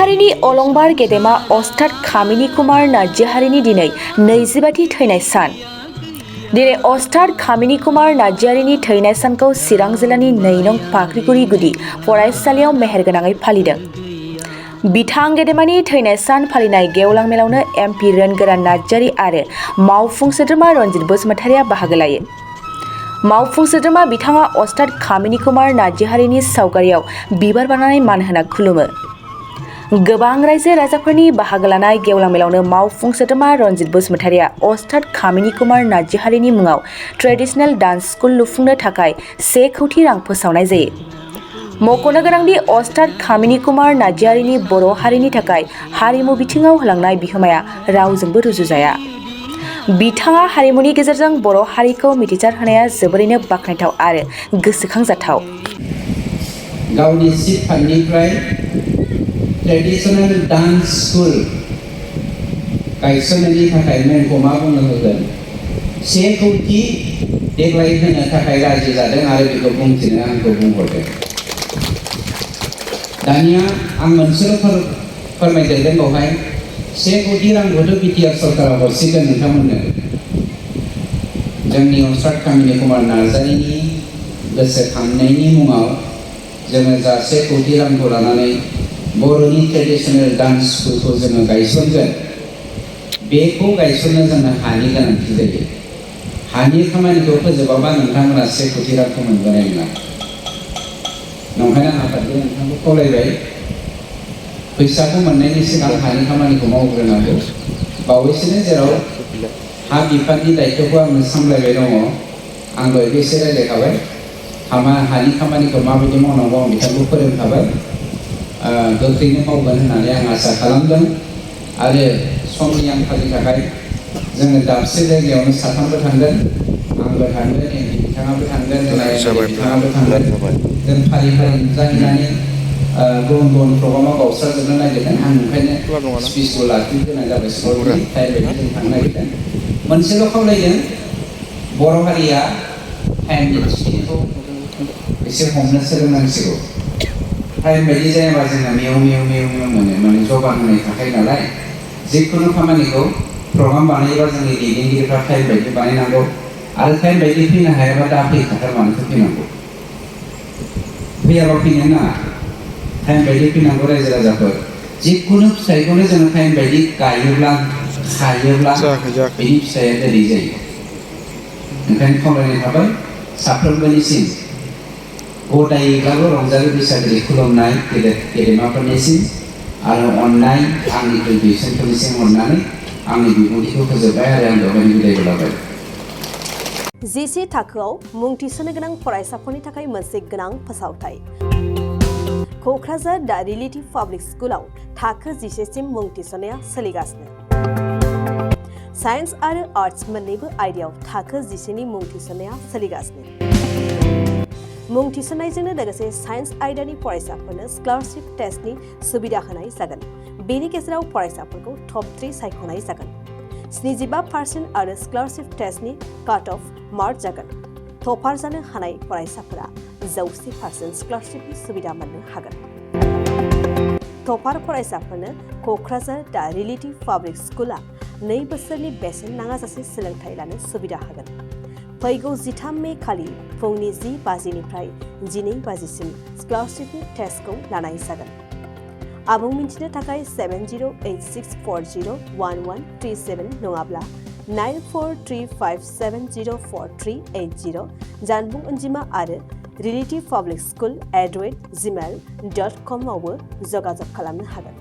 हारिनि अलंबार गेदेमा अस्ताद कामिनी कुमार नार्जियारिनि दिनै 25थि थैनाय सान। दिनै अस्ताद कामिनी कुमार नार्जियारिनि थैनाय सानखौ चिरां जिल्लानि 2 नं फाख्रिगुरि गुदि फरायसालियाव मेहेरगोनाङै फालिदों। बिथां गेदेमानि थैनाय सान फालिनाय गेवलां मेलावनो MP रोनगोरा नार्जारि आरो मावफुं सोद्रोमा रनजित बसुमतारिया बाहागो लायो। मावफुं सोद्रोमा बिथाङा अस्ताद कामिनी कुमार नार्जियारिनि सावगारियाव बिबार बारनानै मान होना खुलुमो। गोबां रायजो राजाफोरनि बाहागो लानाय गेवलां मेलावनो मावफुं सोद्रोमा रनजित बसुमतारिया अस्ताद कामिनी कुमार नार्जियारिनि मुङाव ट्रेडिशनेल डान्स स्कुल लुफुंनो थाखाय 1 कौटि रां फोसावनाय जायो। मख'नो गोनांदि अस्ताद कामिनी कुमार नार्जियारिनि बर' हारिनि थाखाय हारिमु बिथिङाव होलांनाय बिहोमाया रावजोंबो रुजुजाया। बिथाङा हारिमुनि गेजेरजों बर' हारिखौ मिथिसार होनाया जोबोरैनो बाख्नायथाव आरो गोसोखांजाथाव। गावनि सिट फान्डनिफ्राय ट्रेडिशनेल डान्स स्कुल गायसननायनि थाखाय मुंखौ मा बुंनो होगोन 1 कौटि देग्लाय होनो थाखाय राजि जादों आरो बेखौ बुंथिनो आंखौ बुंहरदों। दानिया आं मोनसेल' फोरमायदेरगोन बावहाय 1 कौटि रांखौथ' BTR सरकारा हरसिगोन नोंथांमोननो। जोंनि अस्ताद कामिनी कुमार नार्जारिनि गोसोखांनायनि मुङाव जोङो जा 1 कौटि रांखौ लानानै बर'नि ट्रेडिशनेल डान्स स्कुलखौ जोङो गायसनगोन। बेखौ गायसननो जोंनो हानि गोनांथि जायो। हानि खामानिखौ फोजोबाबा नोंथांमोना 1 कौटि रांखौ मोनबोनाय नङा। नंखायनो आफादबो नोंथांखौ खावलायबाय फैसाखौ मोननायनि सिगां हानि खामानिखौ मावग्रोनांगौ। बावैसोनो जेराव हा बिफाननि दायित्वखौ आङो सामलायबाय दङ आं दहायबो एसे रायज्लायखाबाय। हानि खामानिखौ माबायदि मावनांगौ आं बिथांखौ फोरोंखाबाय। गोख्रैनो मावगोन होननानै आं आसा खालामदों आरो समनि आंखालनि थाखाय जोङो दाबसे जायगायावनो साथामबो थांगोन। आंबो थांगोन, बिथाङाबो थांगोन, बिथाङाबो थांगोन। जों फारि फारि नुजाहैनानै गुबुन गुबुन प्रग्रामाव गावस्राजोबनो नागिरदों। आं ओंखायनो स्पिचखौ लाखिग्रोनाय जाबाय। स्लटनि टाइम बायदि जों थांनो नागिरदों। मोनसेल' खावलायदों बर' हारिया टाइमनि थिखिनिखौ एसे हमनो सोलोंनांसिगौ। टाइम बायदि जायाबा जोंना मेव मेव मेव मेव मोनो, माने जबान होनाय थाखायो नालाय। जिखुनु खामानिखौ प्रग्राम बानायोबा जोंनि दैदेनगिरिफ्रा टाइम बायदि बानायनांगौ आरो टाइम बायदि फैनो हायाबा दा फैखाथार मानोथो फैनांगौ। फैयाबा फैनो नाङा, टाइम बायदि फैनांगौ। रायजो राजाफोर जिखुनु फिथाइखौनो जोङो टाइम बायदि गायोब्ला खायोब्ला बेनि फिथाइया गोदै जायो। ओंखायनो खावलायनाय थाबाय साफ्रोमबोनिसिम गदायैब्लाबो रंजालि बैसागोनि खुलुमनाय गेदेमाफोरनिसिम आरो अननाय आंनिख्रुइ दुइसिनफोरनिसिम अननानै आंनि बिबुंथिखौ फोजोबबाय आरो आं बेवहायनो बिदायबो लाबाय। जिसे थाखोआव मुं थिसननो गोनां फरायसाफोरनि थाखाय मोनसे गोनां फोसावथाय। क'क्राझार दा रिलेटिभ पाब्लिक स्कुलाव थाखो 10 सिम मुं थिसननाया सोलिगासिनो। साइन्स आरो आर्ट्स मोन्नैबो आयदायाव थाखो 10 नि मुं थिसननाया सोलिगासिनो। मुं थिसननायजोंनो लोगोसे साइन्स आयदानि फरायसाफोरनो स्कलारशिप टेस्टनि सुबिदा होनाय जागोन। बेनि गेजेराव फरायसाफोरखौ टप 3 सायख'नाय जागोन। 75% आरो स्कलारशिप टेस्टनि काट अफ मार्क जागोन। टपार जानो हानाय फरायसाफोरा 100% स्कलारशिपनि सुबिदा मोननो हागोन। टपार फरायसाफोरनो क'क्राझार दा रिलेटिभ पाब्लिक स्कुला 2 बोसोरनि बेसेन नाङाजासे सोलोंथाइ लानो सुबिदा होगोन। फैगौ 13 मे खालि फुंनि 10 बाजिनिफ्राय 12 बाजिसिम स्कलारशिपनि टेस्टखौ लानाय जागोन। आबुं मिन्थिनो थाखाय 7086401137 नङाब्ला 9435704380 जानबुं अनजिमा आरो relativepublicschool@gmail.com आवबो जगाजग खालामनो हागोन।